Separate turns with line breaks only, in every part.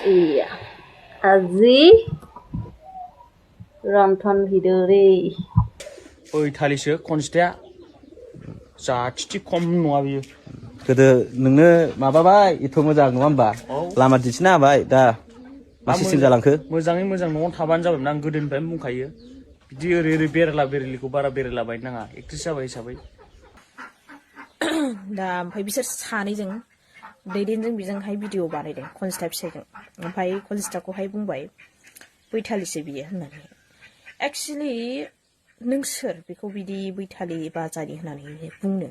Iya, আজি Lontong hiduri.
Oi thaliसो खनजिताया जाथिथि खम नङा बियो
गोदो नोंनो माबाबाय एथ' मोजां नङा होमबा लामा दिन्थिना होबाय दा मा सिस्टेम जालांखो
मोजाङै मोजां न'आव थाबानो जाबायमोन आं गोदोनिफ्रायनो बुंखायो बिदि ओरै बेरेला बेरेलिखौ बारा बेरेलाबायनो नाङा एक्ट्रेस जाबाय हिसाबै
दा ओमफ्राय बिसोर सानैजों दैदेनजों बिजोंहाय भिडिअ बानायदों खनजिता फिसाइजों ओमफ्राय खनजिताखौहाय बुंबाय बैथालिसो बियो होननानै एक्चुअलि नों सोर बेखौ बिदि बैथालि बाजारि होननानै बुंनो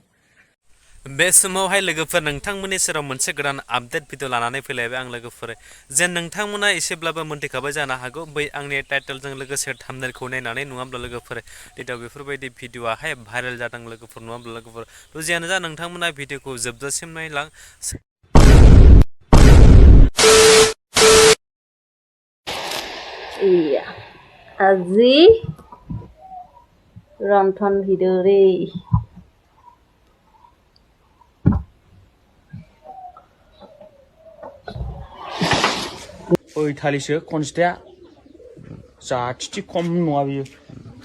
बे समावहाय लोगोफोर नोंथांमोननि सेराव मोनसे गोदान आपडेट भिडिअ लानानै फैलायबाय आं लोगोफोर जेन नोंथांमोना एसेब्लाबो मोनथिखाबाय जानो हागौ बै आंनि टाइटेलजों लोगोसे थाम्बनेलखौ नायनानै नङाब्ला लोगोफोर दिनाव बेफोरबायदि भिडिअआहाय भाइरेल जादों लोगोफोर नङाब्ला लोगोफोर थ' जियानो जा नोंथांमोना भिडिअखौ जोबजासिम नायलां
Iya, আজি Lontong hiduri.
Oi thaliसो खनजिताया जाथिथि खम नङा बियो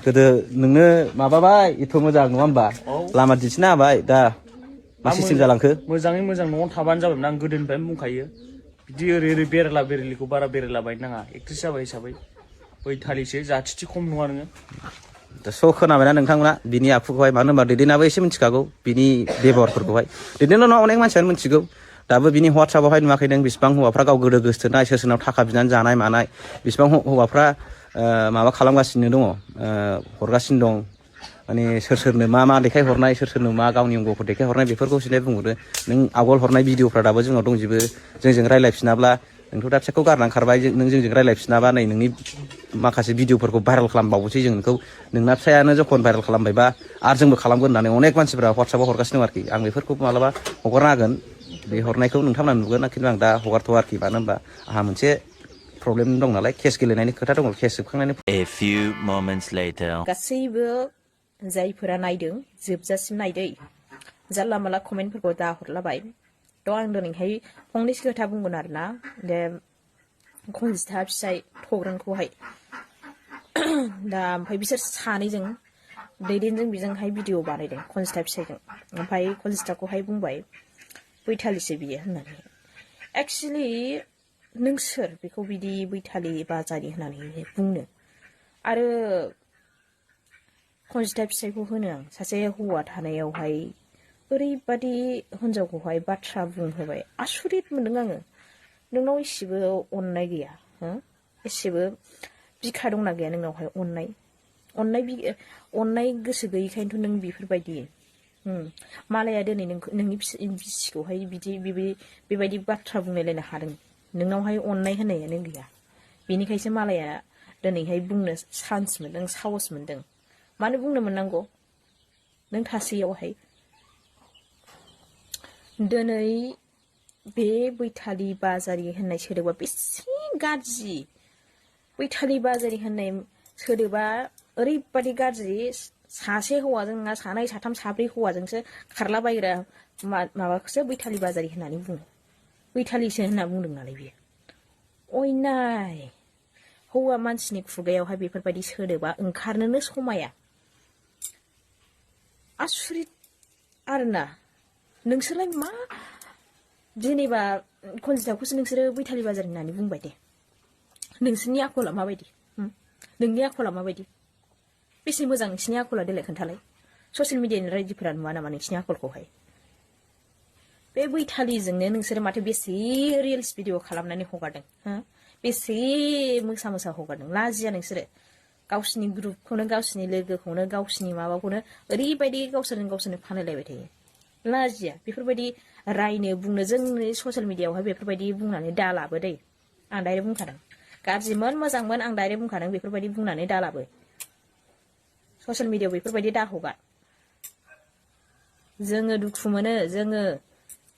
गोदो नोंनो माबाबाय एथ' मोजां नङा होमबा लामा दिन्थिना होबाय दा मा सिस्टेम जालांखो
मोजाङै मोजां न'आव थाबानो जाबायमोन आं गोदोनिफ्रायनो बुंखायो बिदि ओरै बेरेला बेरेलिखौ बारा बेरेलाबायनो नाङा एक्ट्रेस जाबाय हिसाबै बै थालिसो जाथिथि खम नङा नोङो
दा स' खोनाबायना नोंथांमोना बिनि आखुखौहाय मानो होनबा दैदेनाबो एसे मिथिखागौ बिनि बेबहारफोरखौहाय दैदेनल' नङा अनेक मानसियानो मिथिगौ दाबो बिनि हवाट्सआपआवहाय नुवाखै नों बिसिबां हौवाफ्रा गाव गोदो गोसथोनाय सोर सोरनाव थाखा बिनानै जानाय मानाय बिसिबां हौवाफ्रा माबा खालामगासिनो दङ हरगासिनो दं माने सोर सोरनो मा देखायहरनाय सोर सोरनो मा गावनि अंग'खौ देखायहरनाय बेफोरखौ सिनाय बुंहरो नों आवगोल हरनाय भिडिअफ्रा दाबो जोंनाव दंजोबो जोंजों रायज्लायफिनाब्ला नोंथ' दा फिसाखौ गारनानै खारबाय नों जोंजों रायज्लायफिनाबा नै नोंनि माखासे भिडिअफोरखौ भाइरेल खालामबावोसै जों नोंखौ नोंना फिसायानो जखन भाइरेल खालामबायबा आरो जोंबो खालामगोन होननानै अनेक मानसिफ्रा हवाट्सआपआव हरगासिनो दं आरोखि आं बेफोरखौ मालाबा हगारना होगोन बे हरनायखौ नोंथांमोना नुगोन खिन्थु आं दा हगारथ'आ आरोखि मानो होनबा आंहा मोनसे प्रब्लेम दं नालाय केस गेलेनायनि खोथा दङ केस जोबखांनायनि
A few moments later
गासैबो जायफोरा नायदों जोबजासिम नायदै जानला माला कमेन्टफोरखौ दा हरलाबाय थ' आं दिनैहाय फंनैसो खोथा बुंगोन आरोना दे खनजिता फिसाइ थग्रनखौहाय दा ओमफ्राय बिसोर सानैजों दैदेनजों बिजोंहाय भिडिअ बानायदों खनजिता फिसाइजों ओमफ्राय खनजिताखौहाय बुंबाय बैथालिसो बियो होननानै एक्चुअलि नों सोर बेखौ बिदि बैथालि बाजारि होननानै बुंनो आरो खनजिता फिसाइखौ होनो आं सासे हौवा थानायावहाय ओरैबादि हिनजावखौहाय बाथ्रा बुंहोबाय आसुरित मोनदों आङो नोंनाव एसेबो अननाय गैया एसेबो बिखा दंना गैया नोंनावहाय अननाय गोसो गैयैखायनोथ' नों बेफोरबायदि मालाया दिनै नोंनि बिसिखौहाय बेबायदि बाथ्रा बुंलायलायनो हादों नोंनावहाय अननाय होननायानो गैया बेनिखायसो मालाया दिनैहाय बुंनो चान्स मोनदों साहस मोनदों मानो बुंनो मोननांगौ नों थासैयावहाय दिनै बे बैथालि बाजारि होननाय सोदोबा बेसे गाज्रि बैथालि बाजारि होननाय सोदोबा ओरैबादि गाज्रि सासे हौवाजों नङा सानै साथाम साब्रै हौवाजोंसो खारलाबायग्रा माबाखौसो बैथालि बाजारि होननानै बुङो बैथालिसो होनना बुंदों नालाय बियो अयनाय हौवा मानसिनि खुगायावहाय बेफोरबायदि सोदोबा ओंखारनोनो समाया आसुरित आरोना नोंसोरलाय मा जेनेबा खनजिताखौसो नोंसोरो बैथालि बाजारि होननानै बुंबाय दे नोंसोरनि आखला माबायदि नोंनि आखला माबायदि बेसे मोजां नोंसिनि आखला देलाय खोन्थालाय ससियेल मिडियानि रायजोफोरा नुवा नामा नोंसिनि आखलखौहाय बे बैथालिजोंनो नोंसोरो माथो बेसे रिल्स भिडिअ खालामनानै हगारदों बेसे मोसा हगारदों लाजिया नोंसोरो गावसिनि ग्रुपखौनो गावसिनि लोगोखौनो गावसिनि माबाखौनो ओरैबायदि गावसोरनो फानायलायबाय थायो लाजिया बेफोरबायदि रायनो बुंनो जोंनि ससियेल मिडियायावहाय बेफोरबायदि बुंनानै दालाबो दै आं डाइरेक्ट बुंखादों गाज्रिमोन मोजांमोन आं डाइरेक्ट बुंखादों बेफोरबायदि बुंनानै दालाबो ससियेल मिडियायाव बेफोरबायदि दाहगार जोङो दुखु मोनो जोङो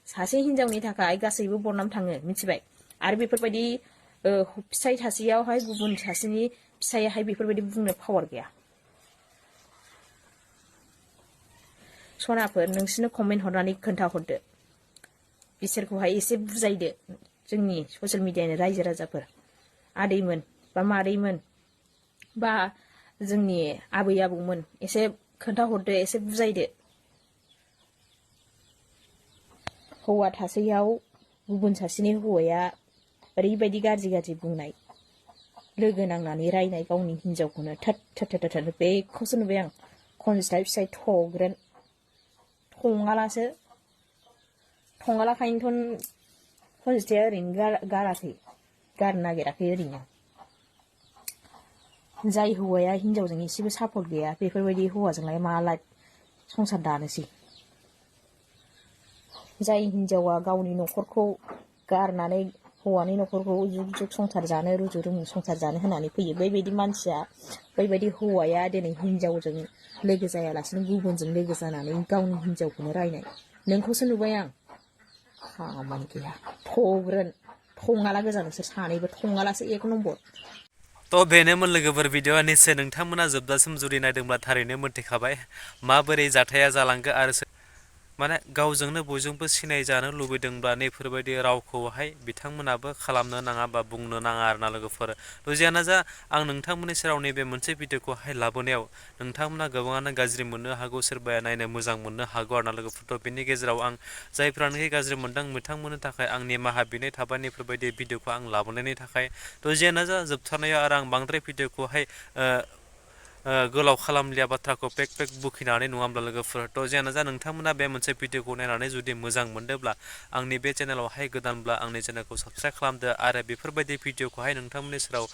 सासे हिनजावनि थाखाय गासैबो बरनाम थाङो मिथिबाय आरो बेफोरबायदि फिसाय थासेयावहाय गुबुन सासेनि फिसायाहाय बेफोरबायदि बुंनो पावार गैया सनाफोर नोंसोरनो कमेन्ट हरनानै खोन्थाहरदो बिसोरखौहाय एसे बुजायदो जोंनि ससियेल मिडियानि रायजो राजाफोर आदैमोन बा मादैमोन बा जोंनि आबै आबौमोन एसे खोन्थाहरदो एसे बुजायदो हौवा थासैयाव गुबुन सासेनि हौवाया ओरैबायदि गाज्रि बुंनाय लोगो नांनानै रायनाय गावनि हिनजावखौनो थोद थोद थोद थोद बेखौसो नुबाय आं खनजिथा फिसाय थग्रोन थंगालाखायनोथ' खनजिथाया ओरैनो गाराखै गारनो नागिराखै ओरैनो जाय हौवाया हिनजावजों एसेबो सापर्ट गैया बेफोरबायदि हौवाजोंलाय माला संसार दानोसै जाय हिनजावा गावनि न'खरखौ गारनानै हौवानि न'खरखौ जुग जुग संसार जानो रुजु रुमु संसार जानो होनानै फैयो बैबायदि मानसिया बैबायदि हौवाया दिनै हिनजावजों लोगो जायालासिनो गुबुनजों लोगो जानानै गावनि हिनजावखौनो रायनाय नोंखौसो नुबाय आं खामानि गैया थग्रोन थंगाला गोजा नोंसोर सानैबो थंगालासो एक नम्बर
थ' बेनोमोन लोगोफोर भिडिअ'आ निस्सय नोंथांमोना जोबजासिम जुदि नायदोंब्ला थारैनो मोनथिखाबाय माबोरै जाथाया जालांगो आरो माने गावजोंनो बयजोंबो सिनायजानो लुबैदोंब्ला नैफोरबायदि रावखौहाय बिथांमोनाबो खालामनो नाङा बा बुंनो नाङा आरोना लोगोफोर थ' जियानो जा आं नोंथांमोननि सेराव नैबे मोनसे भिडिअ'खौहाय लाबोनायाव नोंथांमोना गोबाङानो गाज्रि मोननो हागौ सोरबाया नायनो मोजां मोननो हागौ आरोना लोगोफोर थ' बेनि गेजेराव आं जायफ्रानोखि गाज्रि मोनदों बिथांमोननि थाखाय आं निमाहा बिनाय थाबाय नैफोरबायदि भिडिअ'खौ आं लाबोनायनि थाखाय थ' जियानो जा जोबथारनायाव आरो आं बांद्राय भिडिअ'खौहाय गोलाव खालामलिया बाथ्राखौ पेक बुखिनानै नङा होमब्ला लोगोफोर थ' जियानो जा नोंथांमोना बे मोनसे भिडिअ'खौ नायनानै जुदि मोजां मोनदोंब्ला आंनि बे चेनेलावहाय गोदानब्ला आंनि चेनेलखौ साबस्क्राइब खालामदो आरो बेफोरबायदि भिडिअ'खौहाय नोंथांमोननि सेराव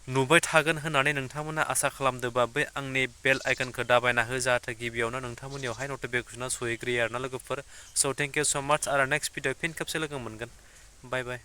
नुबाय थागोन होननानै नोंथांमोना आसा खालामदोंबा बे आंनि बेल आइकनखौ दाबायना हो जाहाथे गिबियावनो नोंथांमोननियावहाय नटिफिकेसना सहैग्रोयो आरोना लोगोफोर स' थेंक इउ स' माच आरो नेक्स्ट भिडिअ फिन खेबसे लोगो मोनगोन बाय बाय